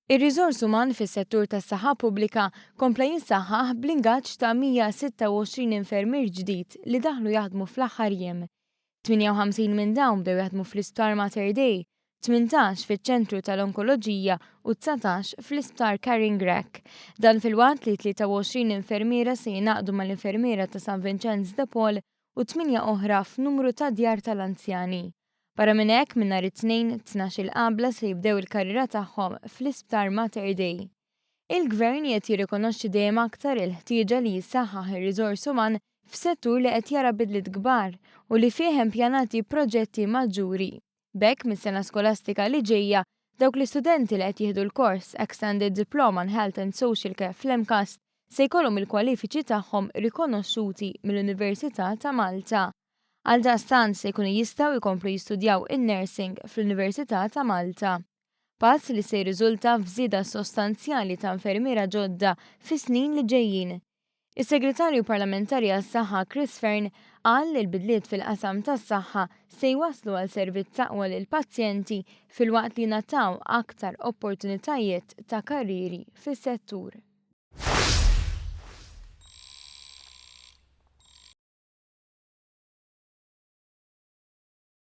Ir-riżors uman fis-settur tas-saħħa pubblika kompla jissaħħaħ bl-ingaġġ ta' 126 infermier ġdid li daħlu jaħdmu fl-aħħar jiem. 58 minn dawn bdew jaħdmu fl-Isptar Mater Dei, 18 fiċ-Ċentru tal-Onkoloġija u 19 fl-Isptar Karin Grech. Dan filwaqt li 23 infermiera se jingħaqdu mal-infermiera ta' San Vinċenz de Paul u tmienja oħra f'numru ta' djar tal-anzjani. Barra minn hekk, minn nhar it-Tnejn, 12-il qabla se jibdew il-karriera tagħhom fl-Isptar Mater Dei. Il-Gvern qiegħed jirrikonoxxi dejjem aktar il-ħtieġa li jissaħħaħ ir-riżors uman f'settur li qed jara bidliet kbar u li fih hemm pjanati proġetti maġġuri. B'hekk, mis-sena skolastika li ġejja, dawk l-istudenti li qed jieħdu l-kors Extended Diploma in Health and Social Care fl-MCAST se jkollhom il-kwalifiċi tagħhom rikonoxxuti mill-Università ta' Malta. Għaldaqstant se jkunu jistgħu jkomplu jistudjaw in-nursing fl-Università ta' Malta. Pass li se jirriżulta f'żieda sostanzjali ta' infermiera ġodda fis-snin li ġejjin. Is-Segretarju Parlamentari għas-Saħħa Chris Fearne qal li l-bidliet fil-qasam tas-saħħa se jwasslu għal servizz aqwa lill-pazjenti filwaqt li jingħataw aktar opportunitajiet ta' karrieri fis-settur.